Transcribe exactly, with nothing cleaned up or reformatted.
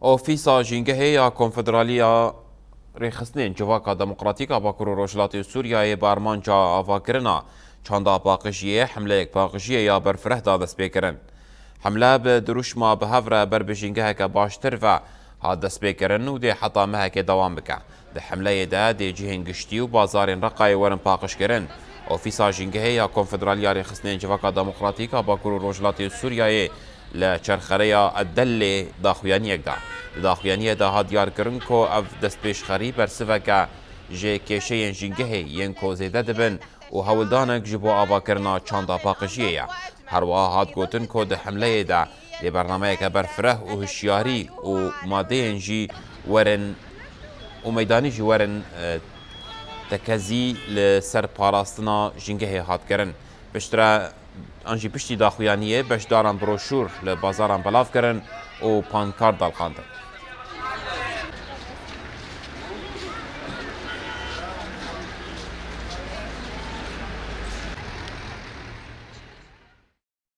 Ofîsa Jîngehê ya Konfederaliya Rêxistinên Civaka Demokratîk a Bakur û Rojhilatê Sûriyeyê bi armanca avakirina çanda paqijiyê hemleyek paqijiyê ya berfireh da destpêkirin. Hemle bi dirûşma bi hev re ber bi jîngeheke baştir ve hat destpêkirin û dê heta mehekê dewam bike. Di hemleyê de dê cihên giştî û bazarên Reqayê werin paqijkirin. Ofîsa Jîngehê ya Konfederaliya Rêxistinên Civaka Demokratîk a Bakur û Rojhilatê Sûriyeyê li çerxereya Edellê daxuyaniyek da. Di daxuyaniyê de hat diyarkirin ku ev destpêşxerî bersiveke ji kêşeyên jîngehê yên ku zêde dibin û hewldanek ji bo avakirina çanda paqijiyê ye. Her wiha hat gotin ku di hemleyê de dê bernameyeke berfireh û hişyarî û madeyên jî werin û meydanî jî werin, e, tekezî li ser parastina jîngehê hat kirin. Piştre an jî piştî daxuyaniyê beşdaran broşûr li bazaran belav kirin û pankart dalxandin.